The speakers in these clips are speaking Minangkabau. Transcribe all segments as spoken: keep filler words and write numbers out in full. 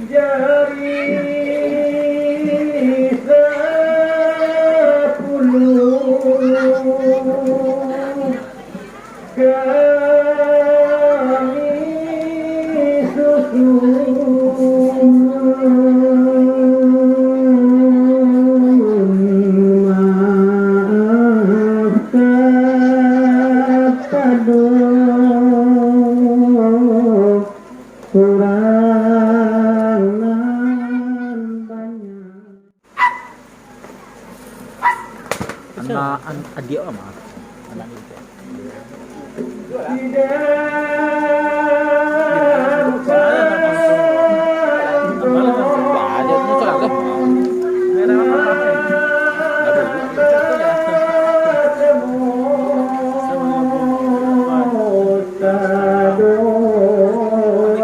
Jari sapuluh kami susun, maaf kapado kurang nan banyak. Anak, an-, adiak mah. Anak ni.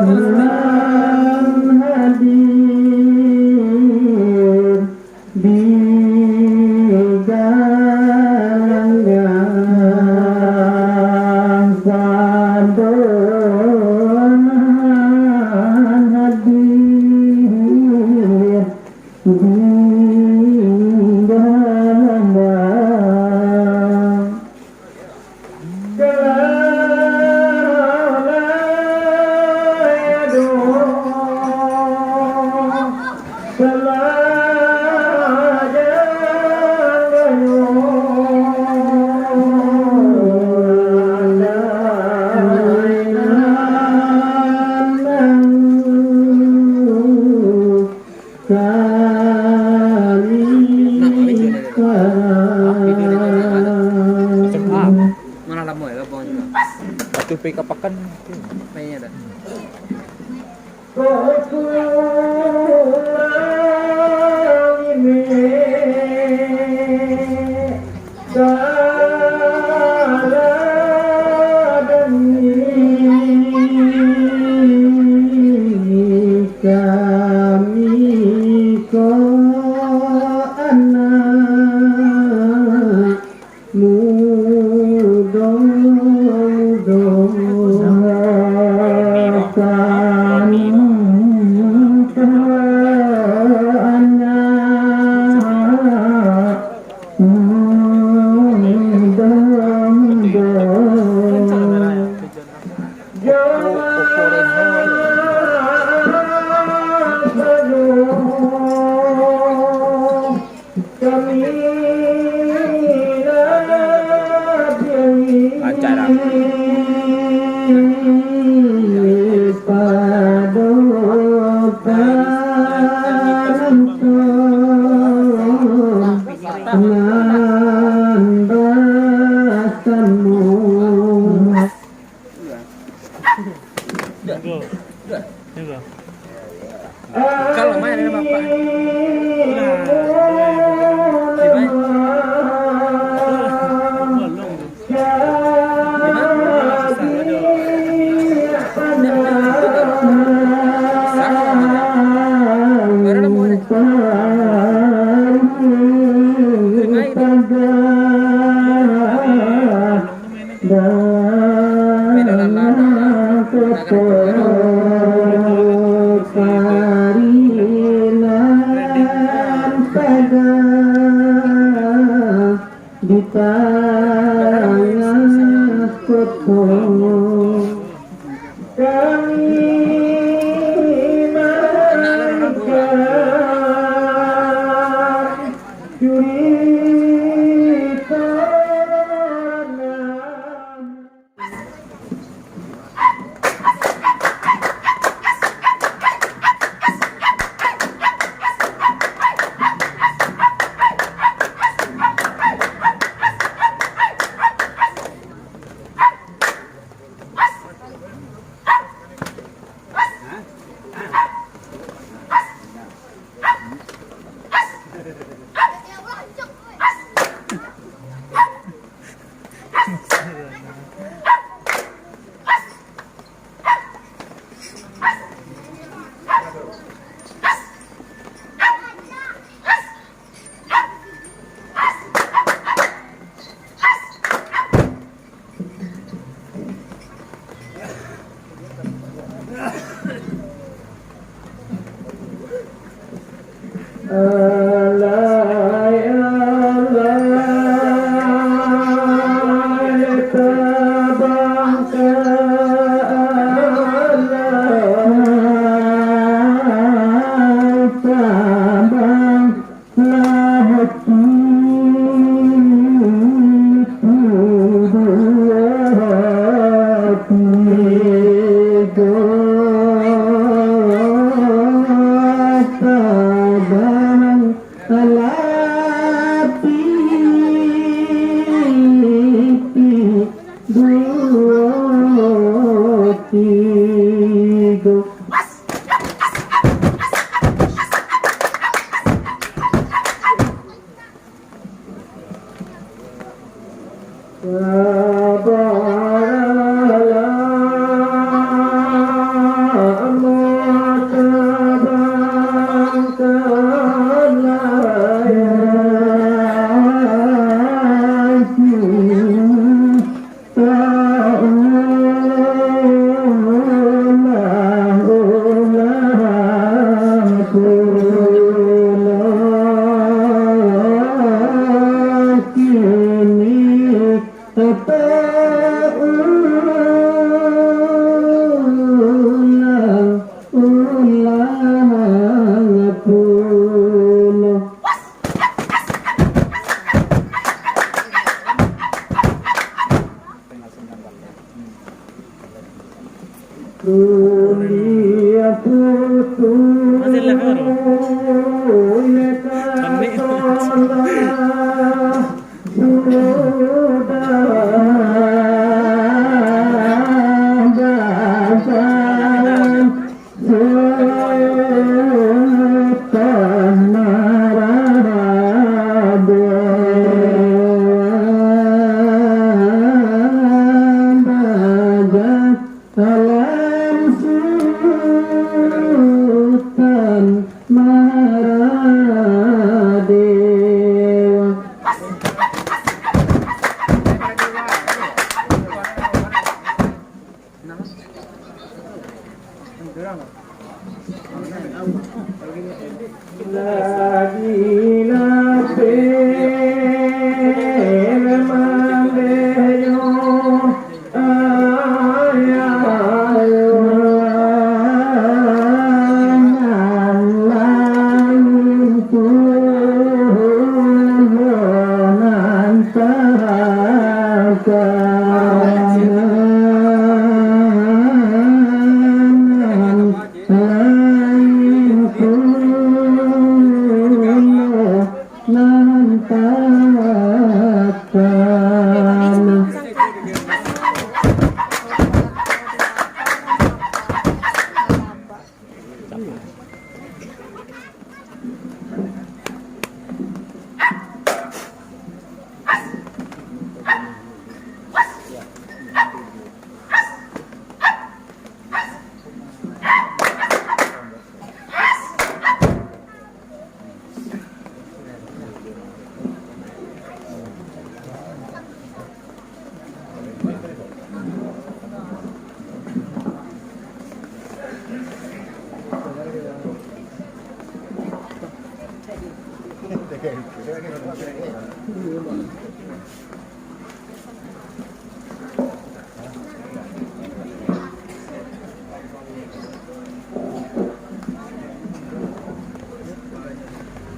Nan hadir di galanggang, pado nan hadir di galanggang. Kami ka- Mana lamo ya, abang juga? Waktu pai ka pakan. Mainnya dah. Kami ko anak mudo-mudo, kami ko anak mudo-mudo. Lancar, ah. Nan basamo. Kalau main ada bapak. Nah. Di main. Di main. Susah, aduh. Susah. Baru nemu ni. Di main. Dalam koto karinan pada di tangah koto. Kami mangkan curito nan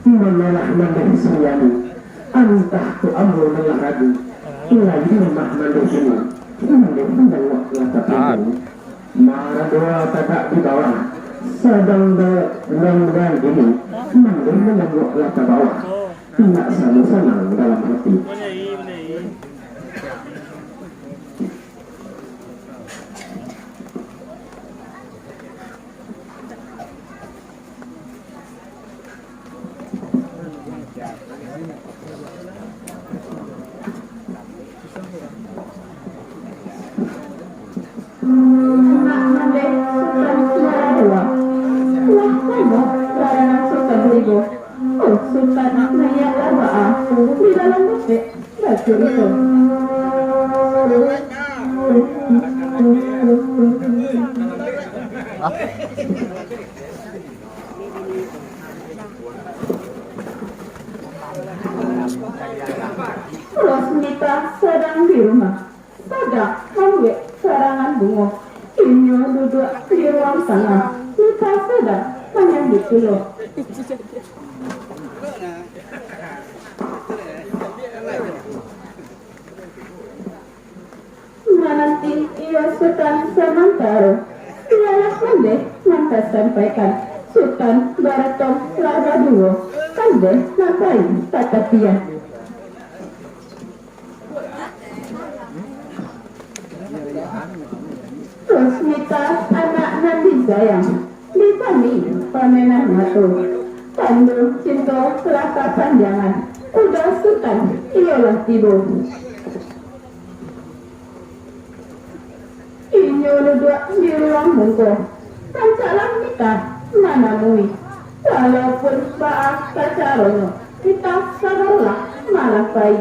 Manalah mandeh siang, antah tu ambo nan lah ragu, lain mah mandeh kini, mandeh nan wak lah tatamu. Maradoa tatak di bawah, sadang da-, nan kini, mandeh nan wak lah tabawah, indak samo sanang dalam hati. Nak mandeh Sutan Maradoa. Lah lamo laranan Sutan tibo. Oh, Sutan, naiaklah baa di dalam dapek baju iko. Rosmita sadang di rumah, sadang mambuek karangan bungo. Inyo duduak di ruang tangah, Mita sadang manyambuik pulo. Mananti iyo Sutan samantaro, iyolah mandeh nan tasampaikan. Sutan baratong lah baduo, mandeh nan pai tatapian. Rosmita anak nan disayang, dipani pamenan mato, tandu cinto lah kapanjangan, Uda Sutan iyolah tibo. Inyo duduak di ruang muko, rancaklah Mita manamui. Walaupun baa ka caronyo, Mita sabarulah malah pai.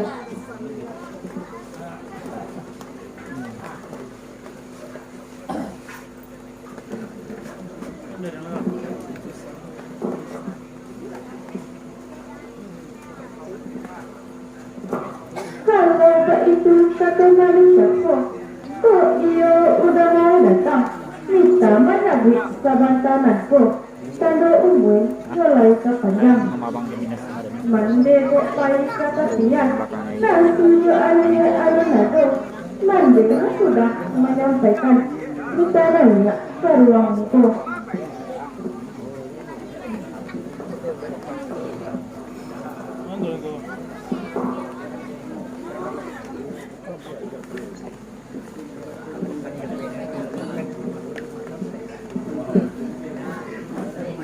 Kalau baitu kato Malin Sapo, kok iyo Uda mau datang, Mita manabuik sabanta nan ko, tando umua nyo lai ka panjang. Mandeh kok pai ka tapian, nasi jo aia alun ado, mandeh lah sudah manyampaikan, Mita baliak ka ruang muko.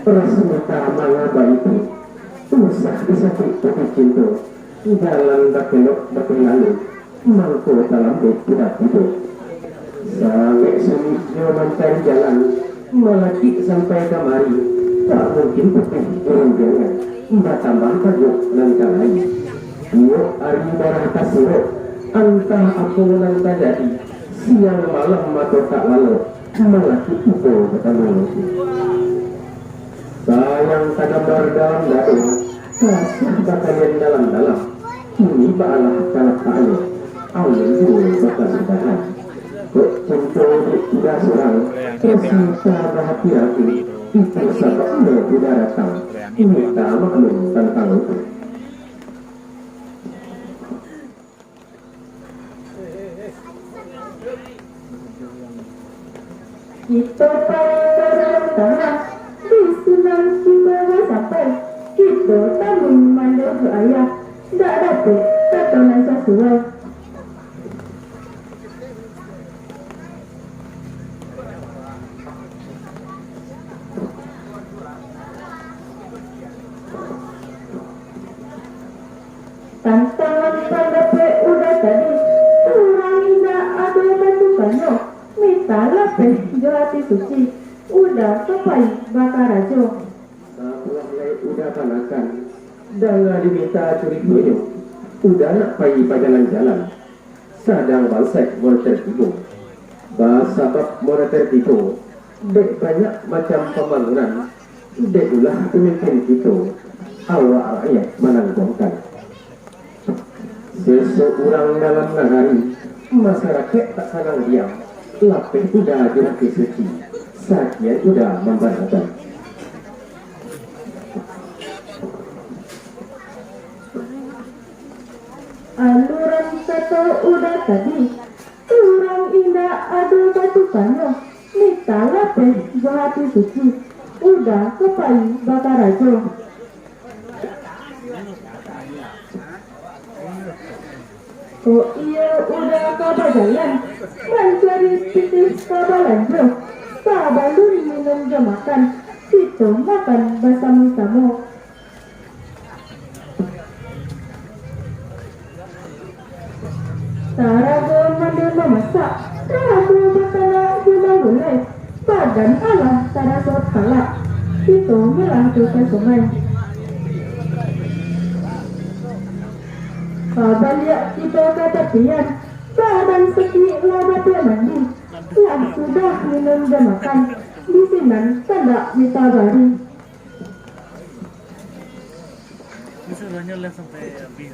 Rosmita manga baitu, usah disabuik tapi cinto, jalan bakelok bakelalun. Mangko talambek Uda tibo. Sangaik sulik nyo mancari jalan, malakik sampai kamari, tak mungkin putuih urang jangan, batambah banyak nan ka lai. Tiok ari darah tasirok, antah apo nan tajadi, siang malam mato tak lalok, malakik tibo batamo. Sayang tagambar dalam dado, kasiah bakalian dalam-dalam. Kini baalah kalapaknyo, alun juo bakasudahan. Kok cinto dek Uda surang, Rosmita bahati ragu, itu sababnyo Uda datang, minta maklum tantang itu. Kito pai ka ruang tangah, di sinan kito lah sampai. Kito tamu mandeh jo ayah, dak dapek kato nan sasuai. Tantangan pandapek Uda tadi, urang indak ado batukanyo, minta lapeh jo ati suci, Uda ka pai bakarajo. Sabuah lai Uda panakan, danga diminta curigonyo, Uda nak pai bajalan-jalan. Sadang bansaik moneter tibo. Basabab moneter tibo, dek banyak macam pambangunan, dek ulah pamimpin kito, awak rakyat manangguangkan. Seso urang dalam nagari, masarakaik tak sanang diam, lapeh Uda jo ati suci, sakian Uda mambanakan. Aluran kato Uda tadi, urang indak ado batukanyo, minta lapeh jo ati suci, Uda ka pai bakarajo. Kok iyo Uda ka bajalan, mancari pitih ka balanjo, sabalun minun jo makan, kito makan basamo-samo. Sarago mandi mamasak, sarago batanak di manggulai, badan alah taraso talak, kito malah tu ka sungai. Babaliak kito ka tapian, badan sakik lah bapiak mandi, lah sudah minun jo makan, di Sinan kandak minta bari.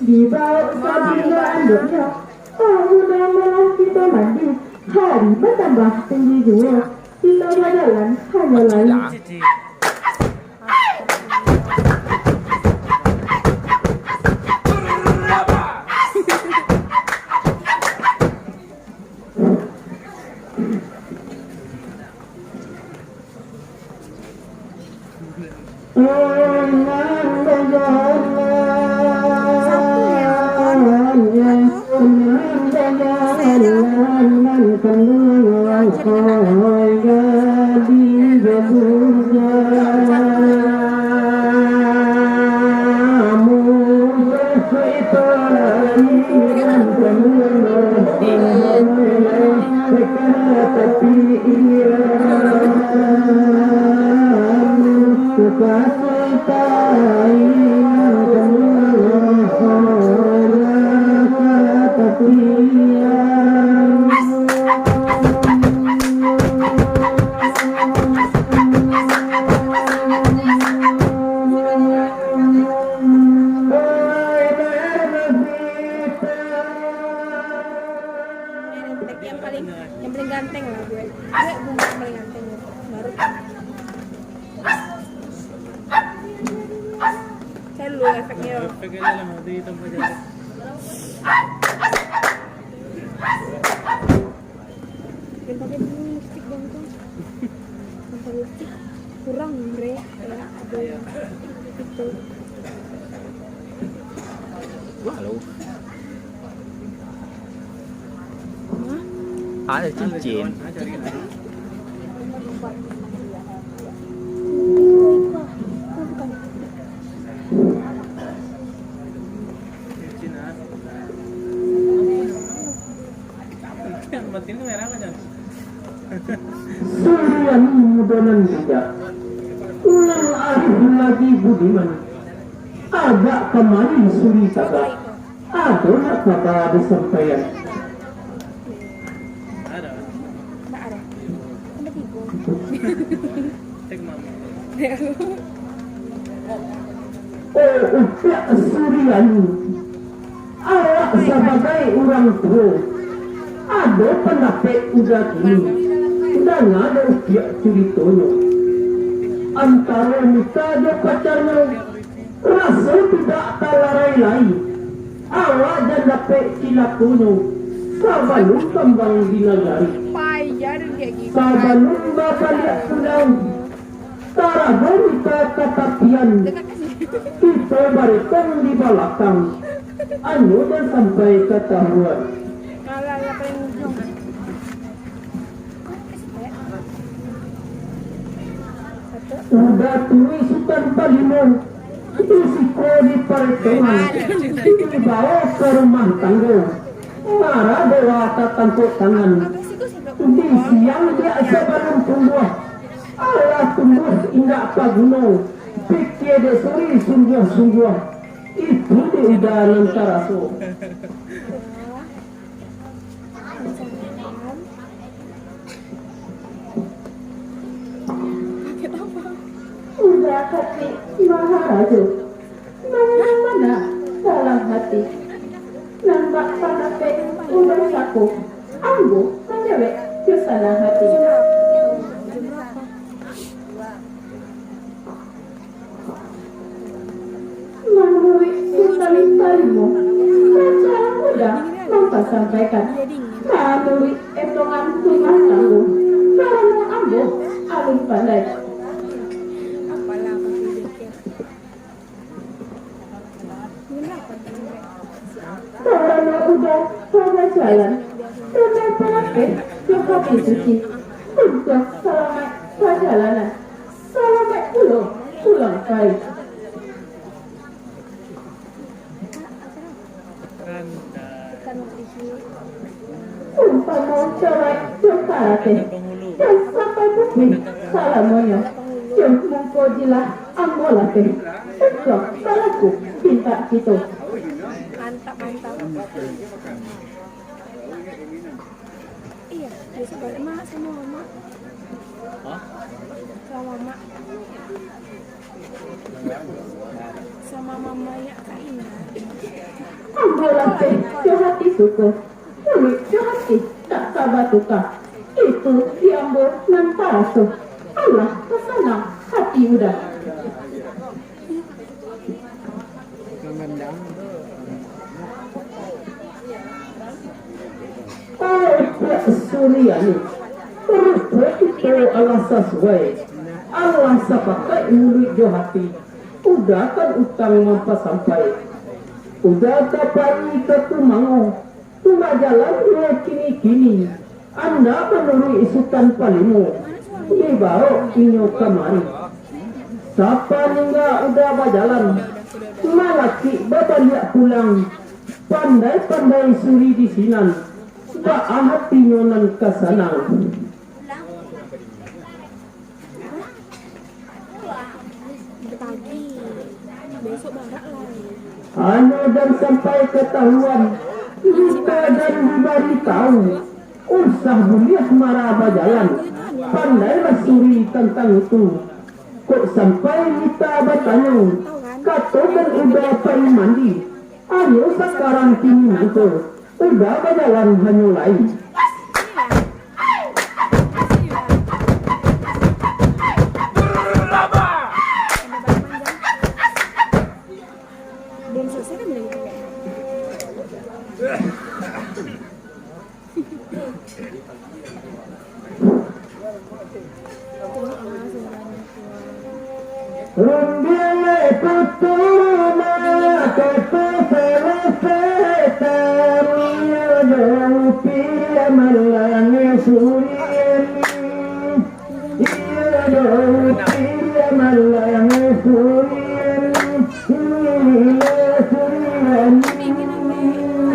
Dibawok sadonyo anduknyo, oh, mudah malah kito mandi. Hari batambah tinggi juo, kito bajalan hanyo lai. Yang paling, yang paling ganteng lah gue. Gue bunga paling ganteng gitu. Baru. Saya dulu efeknya. Efeknya lah, mati hitam aja. Dia pakai dulu lipstick dong tuh. Tanpa lipstick kurang, Bre. Ya, ada yang itu. Wah, lo. Hah? Ada cincin. Cincin, ah. Suriani mudo nan bijak, nan arif lagi budiman. Agak kamari suri tagak, ado nak kaba disampaian. Oh, Upiak Suriani, awak sabagai urang tuo, ado pandapek uda kini, danga dek Upiak curitonyo. Antaro mita jo pacarnyo, raso tidak talarai lai. Awak jan dapek cilakonyo, sabalun kambang di nagari. Sabalun babaliak pulang, tarago mita ka tapian, kito barekong di balakang, anyo jan sampai katahuan. Uda turuik Sutan Palimo, di siko di paretongan, dibao ka rumah tanggo. Mara dewa tatangkok tangan. Di siang diak sabalun tumbuah, alah tumbuah indak paguno. Pikia dek suri sungguah-sungguah, itu dek uda nan taraso. Uda kacik Maharajo, nan mana dalam hati, nan bak pandapek uda sako, ambo mandewek jo sanang hati. Manuruik Sutan Palimo, rancak uda mampasampaikan. Manuruik etongan rumah tanggo, karano ambo alun pandai. Karano uda ka bajalan, dek panapeh jo hati suci, untuak salamaik pajalanan, salamaik pulo pulang pai. Umpamo cawek jo karateh, jan sampai putuih salamonyo, jo mungko jilah ambo lapeh, untuak balaku pintak kito. Mantap, mantap. Iya, biasa banget, Mak, sama Mama. Sama mama. Sama mama ya, Kak Indah. Ambo lah teh, curhat isuko. Mulut curhat ih, tak saba tuka. Itu di ambo nan taraso. Alah, tasanang hati Uda. Oh, Pak Suryani, rupo kito alah sasuai, alah sapakaik muluik jo hati. Uda kan utang mampasampai. Uda ka pai ka Tumango, tu bajalan inyo kini-kini. Andak manuruik Sutan Palimo, dibaok inyo kamari. Sapaningga Uda bajalan, malakik babaliak pulang, pandai-pandai suri di sinan, baa hatinyo nan ka sanang. Pagi. Besok barak lah. Hanyo jan sampai katahuan, kita jan dibaritahu. Usah buliah marah bajalan, pandailah suri tantang itu. Kok sampai kita batanyo, katokan Uda pai mandi. Ayo sakarang kini mangko, Uda bajalan hanyo lai. Belum selesai kan dari itu? Rumbiang putu mah, tapi salasai tamiyo jo upiah malangi surian. Iyo jo upiah malangi surian. Inilah surian.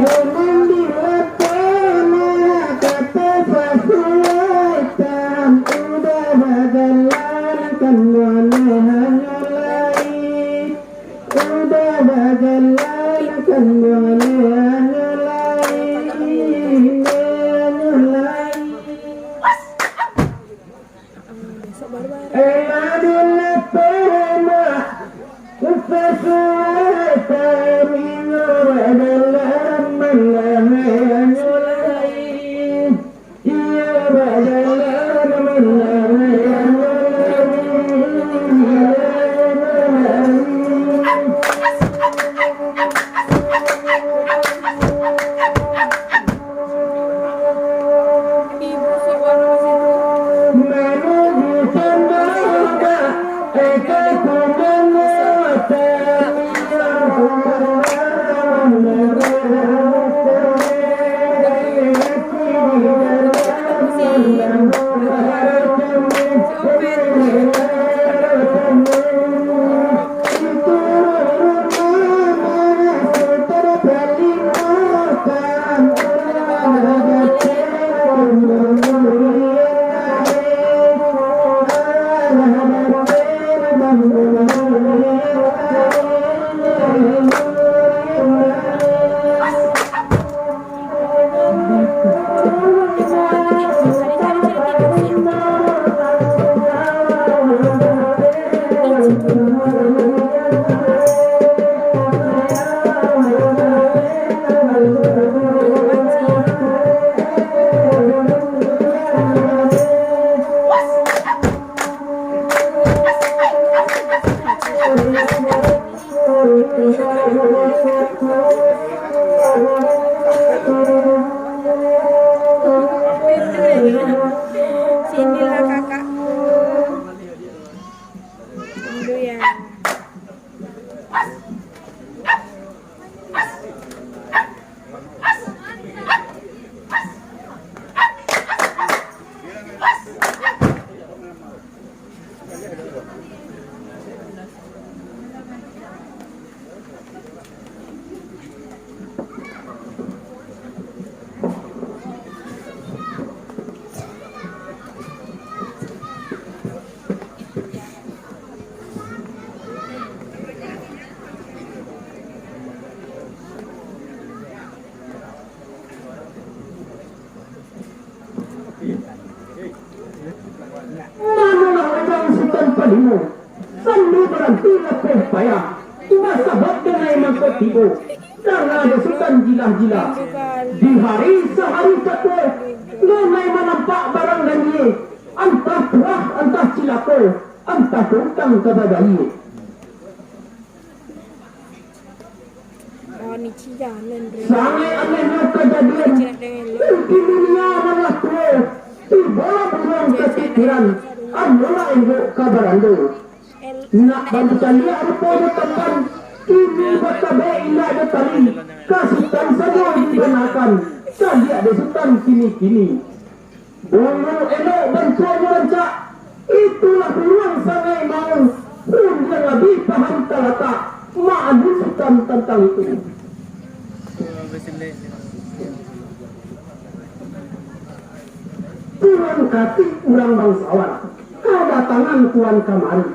Rumbiang di lapangan, kata pasuaitan, Uda bajalan kan buliah hanyo lai. Uda bajalan kan buliah hanyo lai, hanyo lai. Besok baru-baru. Elah di lapangan, Upa suai taminyo dalam malamai anyo lai. Iyo, dalam malamai anyo lai. Sinilah kakakku. Dulu ya. Limo, sambil baranti lapeh payah, basabab denai mangko tibo, danga dek Sutan Jilah-jilah. Di hari sahari cako, denai manampak barang ganie, antah puah, antah cilako, antah tuntang ka babayie. Sangaik anehnyo kajadian, di dunia nan lah tuo, tibolah buruang ka pikiran, amulah elok ka barando. Nak bacaliak ruponyo tampan, kini bakabek indak jo tali, ka Sutan sajo dibanakan, caliak dek Sutan kini-kini. Bulu elok bantuaknyo rancak, itulah buruang sangaik mau, undiang abih paham talatak, maklum Sutan tantang itu. Tuan katik urang bangsawan, kadatangan Tuan kamari,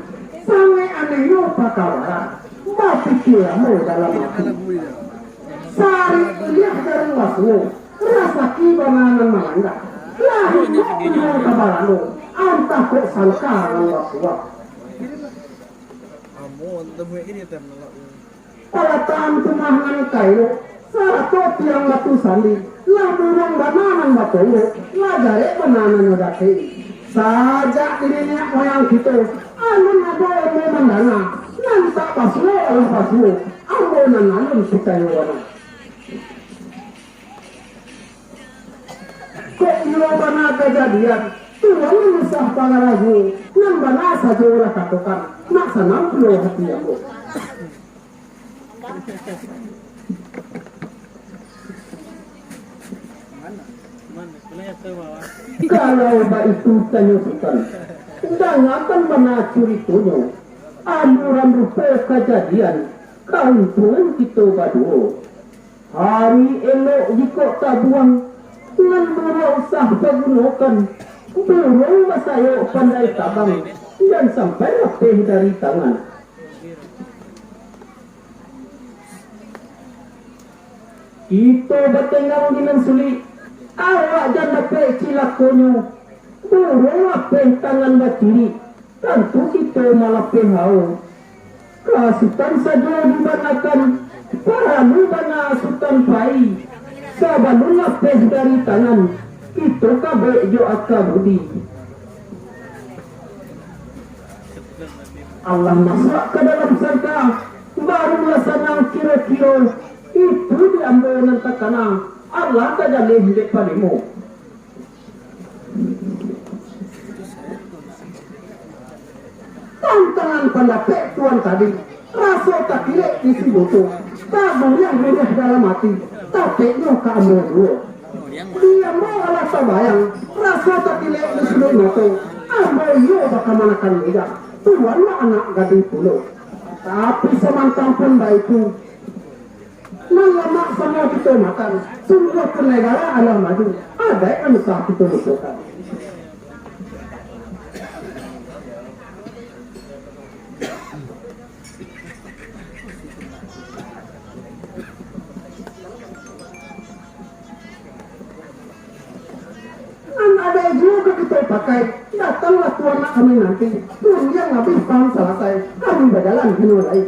sangaik anehnyo pakabaran, bapikia ambo dalam ati. Sari iliah jarang basuo, rasaki bana nan malangga. Lah ingok pinang ka barano, antah kok sangka nan basuo. Palataan rumah nan kayo, sarato tiang batu sandi, lah buruang bana nan batonggok, lah jarek bana nan nyo dakek. Sajak di niniak moyang kito, alun ado ambo mandanga, nan tak basuo alah basuo, ambo nan alun picayo bana. Kok iyo bana kajadian, Tuan nan usah baragu, nan bana sajo lah katokan, nak sanang pulo hati ambo. Kalau baitu, tanyo Sutan, dangakan bana curitonyo, amuran rupo kajadian, kauntungan kito baduo. Hari elok jikok tabuang, nan buruang usah pagunokan, buruang basayok pandai tabang, jan sampai lapeh dari tangan. Kito batenggang di nan sulik, awak jan dapek cilakonyo, buruang lapeh tangan bacirik, tantu kito malapeh hao. Ka Sutan sajo dibanakan, paralu bana Sutan pai, sabalun lapeh dari tangan, kito kabek jo aka budi. Alah masuak ka dalam sangka, barulah sanang kiro-kiro, itu di ambo nan takana, alah tajaleh dek Palimo. Tantangan pandapek Tuan tadi, raso takilek di sibutu, taburiah-buriah dalam ati, tapeknyo ka ambo juo. Di ambo alah tabayang, raso takilek di siluik mato, ambo iyo bakamanakan lidah, Tuan lah anak gadih pulo. Tapi samantang pun baitu, nan lamak samo kito makan, sungguah pun nagara alah maju, adaik nan usah kito lupokan. Nan ado juo ka kito pakai, datanglah Tuan nak kami nanti, undiang abih paham salasai, kami bajalan hino lai.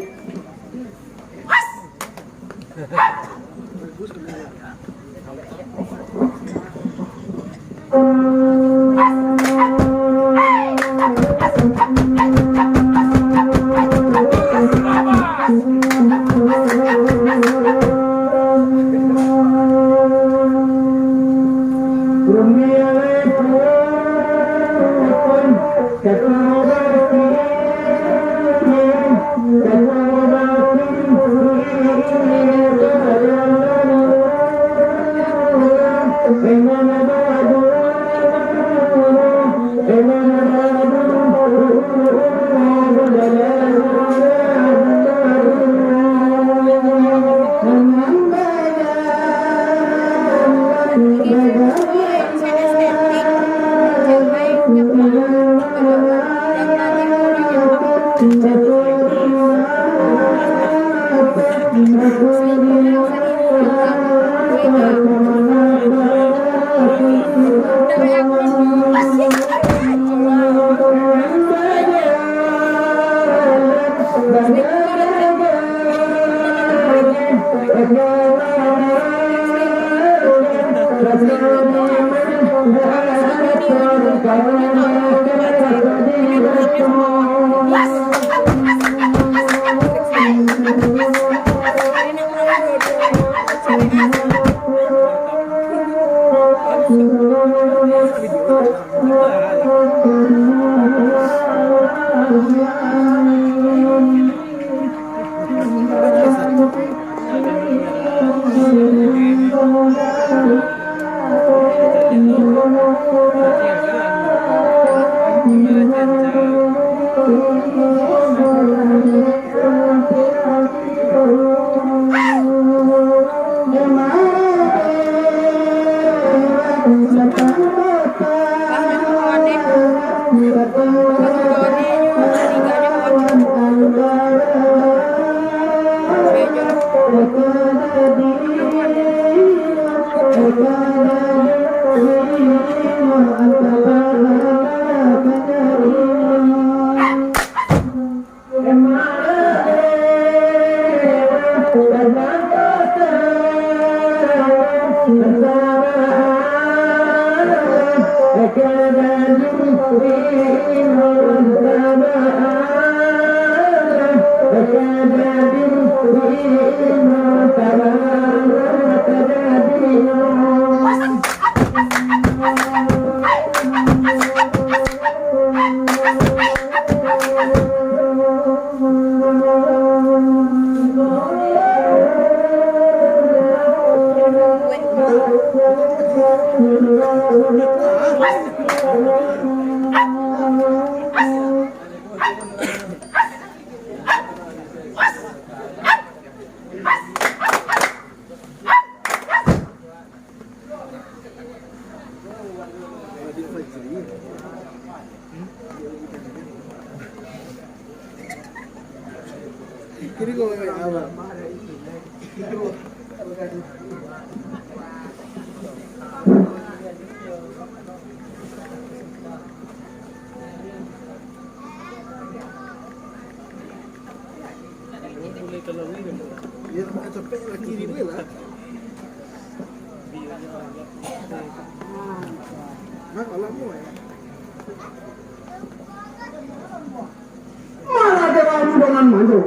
Malah dewanu dengan manjo.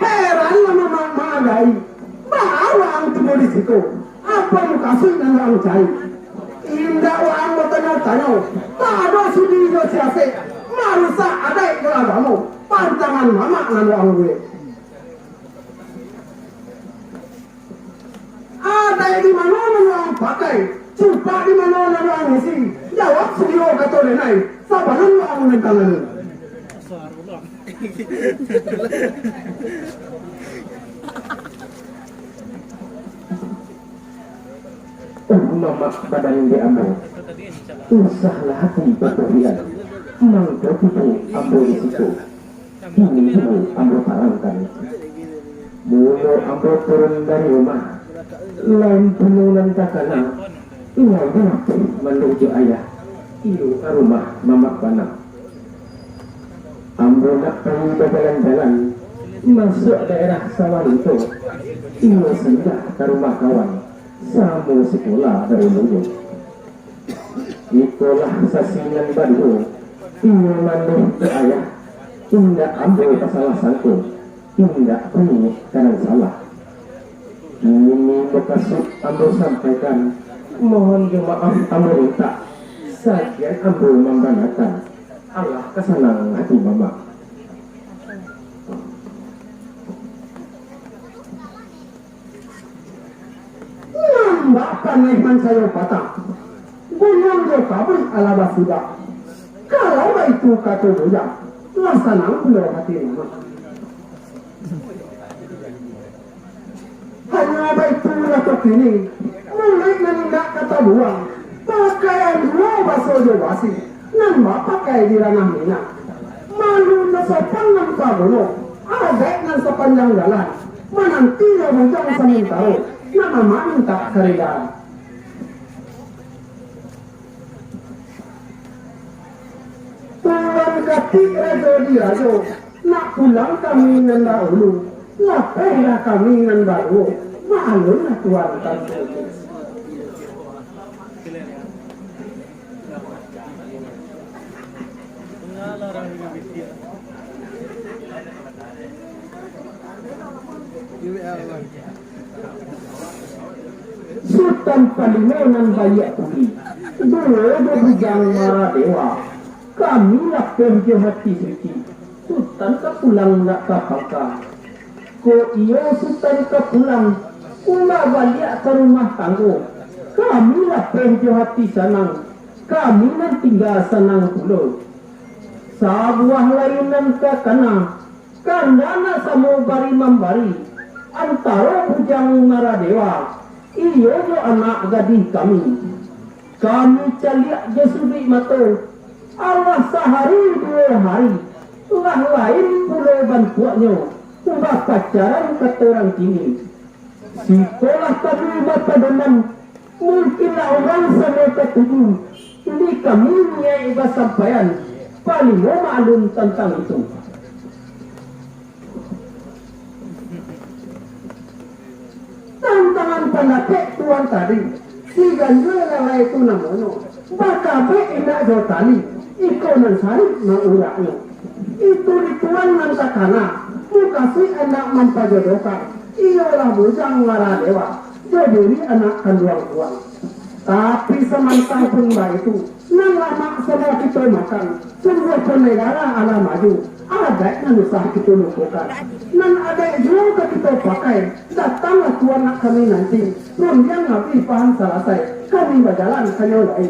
Heranlah ma-, ma-, magai. Baa waang tibo di siko? Apo mukasuik nan waang cari? Indak waang batanyo-tanyo. Tado sudi jo siasek. Marusak adaik jo agamo. Pantangan mamak nan waang buek. Adaik di mano nan waang pakai, cupak di mano nan waang isi? Jawab sugiro kato denai, sabalun waang manentang anu. Oh, mamak badan di ambo, usahlah hati batuhian, mangko tibo ambo di siko. Kini dulu ambo tarangkan. Mulo ambo turun dari rumah, lain punu nan takana, ingai di lapeh manduju ayah, iyo ka rumah mamak bana. Ambo nak pai bajalan-jalan, masuak daerah Sawah Linto, iyo singgah ka rumah kawan, samo sikola daulunyo. Ikolah sasi nan baduo, inyo manduh jo ayah, indak ambo basalah sangko, indak bungih ka nan salah. Kini mukasuik ambo sampaikan, mohon jo maaf ambo mintak, sakian ambo mambanakan, alah ka sanang hati mamak. Nan bak paneh mancayo patah, gunuang jo kabuik alah basidak. Kalau baitu kato bujang, lah sanang pulo hati mamak. Hanyo baitu lah kini, muluik nan indak ka tabuang, pakaian juo baso jo basi. Nan bapakai di ranah minyak. Malu nan sopan nan paguno, adaik nan sapanjang jalan, mananti jo bujang samantaro, nan mamak mintak karidaan. Pulang katik rajo di rajo, nak pulang kami nan dahulu, lapehlah kami nan baduo, maalunlah Tuan tantu. Tan palimo nan baiak budi, duo jo Bujang Maradewa. Kami lapeh jo hati suci, Sutan ka pulang nak ka pangka. Kok iyo Sutan ka pulang, umbah baliak ka rumah tanggo, kami lapeh jo hati sanang, kami nan tingga sanang pulo. Sabuah lai nan takana, kanda nan samo bari mambari, antaro Bujang Maradewa, iyo jo anak gadih kami. Kami caliak jo suduik mato, alah sahari duo hari, lah lain pulo bantuaknyo, bapacaran kato urang kini. Sikolah kami bapadoman, mungkinlah urang samo katuju, di kami niaik basampaian, palimo maklum tantang itu. Tantangan pandapek tuan tadi, si ganjua lalai tu namonyo, bakabek indak jo tali, iko nan sarik mauraknyo. Itu di tuan nan takana, mukasuik andak mampajodohkan, iyolah Bujang Maradewa, jo diri anak kanduang tuan. Tapi samantang pun baitu, nan lamak samo kito makan, sungguah pun negara alah maju, adaik nan usah kito lupokan. Nan adaik juo ka kito pakai, datanglah tuan nak kami nanti, rundiang abih pahan salasai, kami bajalan hanyo lai.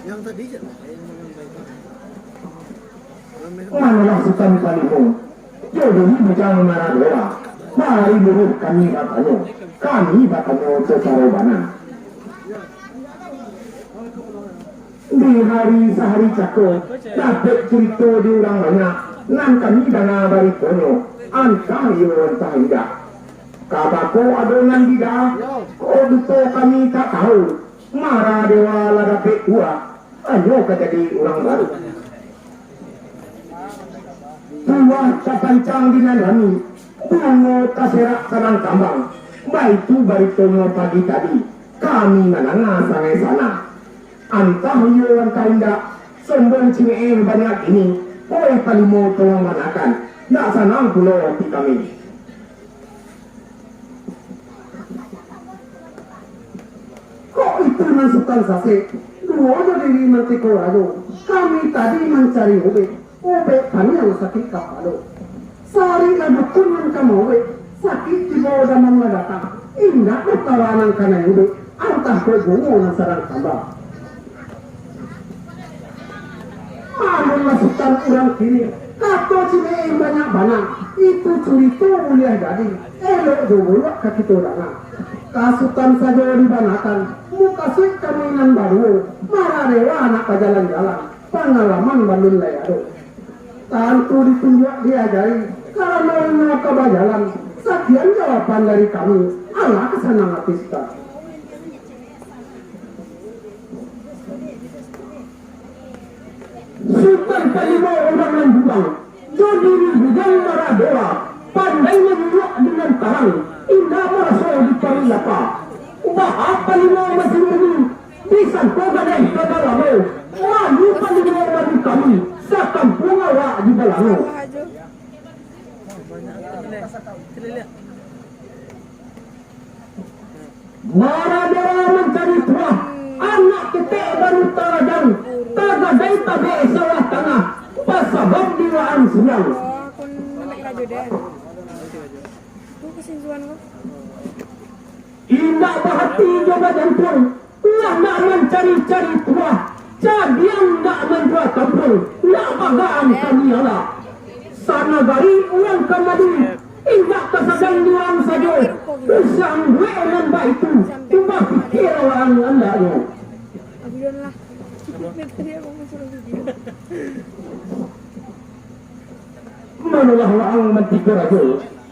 Yang tadi je lah, yang menyampaikan. Sutan Palimo, jo diri bujang maradowa, bari luruih kami batanyo, kami batanyo sacaro bana. Di hari sahari cako, dapek curito di urang banyak, nan kami danga baritonyo, antah iyo antah indak. Kabako ado nan bida, kok duto kami tak tahu, maradowa lah dapek buah, hanyo ka jadi urang baru. Buah tapancang di nan rami, bungo taserak sadang kambang. Baitu baritonyo pagi tadi, kami mandanga sangai sana. Antah iyo antah indak, sombong cimeeh banyak kini, oi Palimo tolong banakan, ndak sanang pulo ati kami. Kok itu nan Sutan sasek, duo jo diri mantiko rajo, kami tadi mancari ubek, ubek paniang sakik kapalo. Sari lah dukun nan ka maubek, sakik tibo damam lah datang, indak doh tawa nan kanai ubek, antah kok bungo nan sadang kambang. Malun lah Sutan urang kini, kato cimeeh banyak bana, itu curito buliah jadi, elok jo buruak ka kito danga. Ka Sutan sajo dibanakan, mukasuik kami nan baduo, maradowa nak bajalan-jalan, pangalaman balun lai ado. Tantu ditunjuak diajari, karano inyo ka bajalan, sakian jawaban dari kami, alah ka sanang ati Sutan. Sutan Palimo urang nan jubang, jo diri bujang maradowa, pandai manyuruak dengan tarang, indak maraso dicari lapa. Baa Palimo masimbunyi, disangko gadai ka balamo, malu Palimo madu kami, sakampuang awak di balango. Maradowa mancari tuah, anak ketek baru tarajang, tagadai tabek sawah tangah, basabab di waang siang. Indak bahati jo bajantuang, lah nak mancari-cari tuah, cadiang nak manjua kampuang, nak bagaan kami alah. Sanagari urang ka madu, indak tasadang di waang sajo, usah duek nan baitu, bapikia waang andaknyo. Manolah waang mantiko rajo,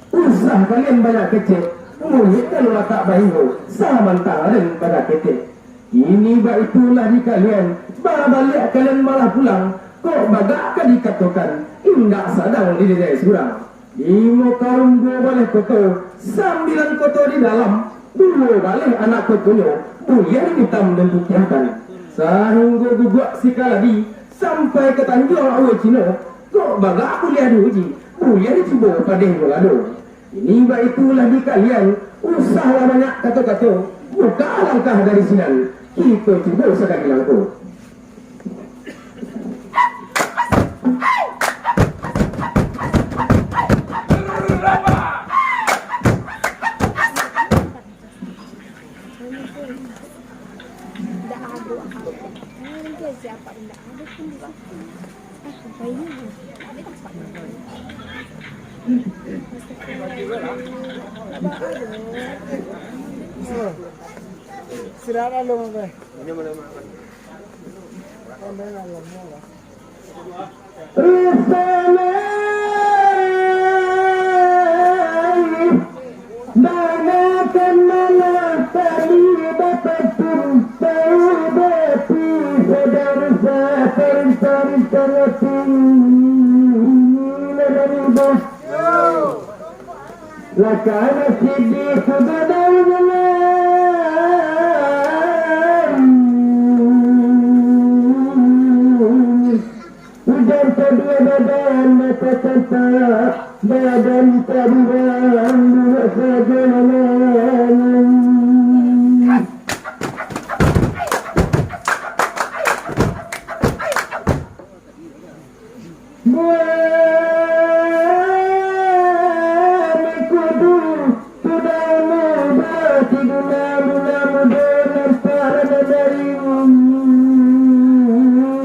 usah kalian banyak kecek, muluik kalau latak bahiwo, samantang aden banyak ketek. Kini baitu lah di kalian, babaliak kalian malah pulang, kok bagak ka dikatokan, indak sadang diliek surang. Limo kaum duo baleh koto, sambilan koto di dalam, duo baleh anak kotonyo, buliah diitam dan putiahkan. Sahinggo guguak si kaladi, sampai ka tanjuang aua Cino, kok bagak buliah diuji, buliah dicubo padeh jo lado. Kini baitu lah di kalian, usahlah banyak kato-kato, bukak langkah dari sinan, kito cubo sakali langkah. Siralah lu, Bang. Rusamai, banakan malah tali bapantun, tau bapi sadang sa tarintang-rintang api. Lakana sidih tu badau jalan. Ujan tabia badan mata tampak, badan tabuang burak sajalan. Buah mikudu sudah muda, tidu namu-namu do nampak rada dari.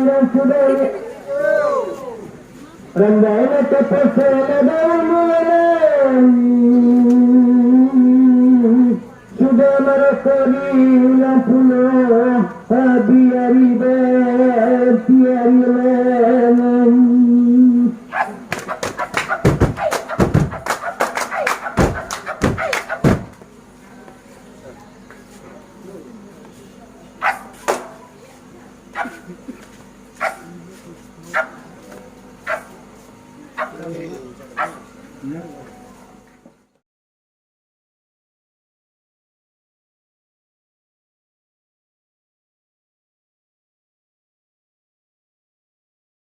Dan sudah randai Sudah marokok diulang pulo, habis ari batiari malam.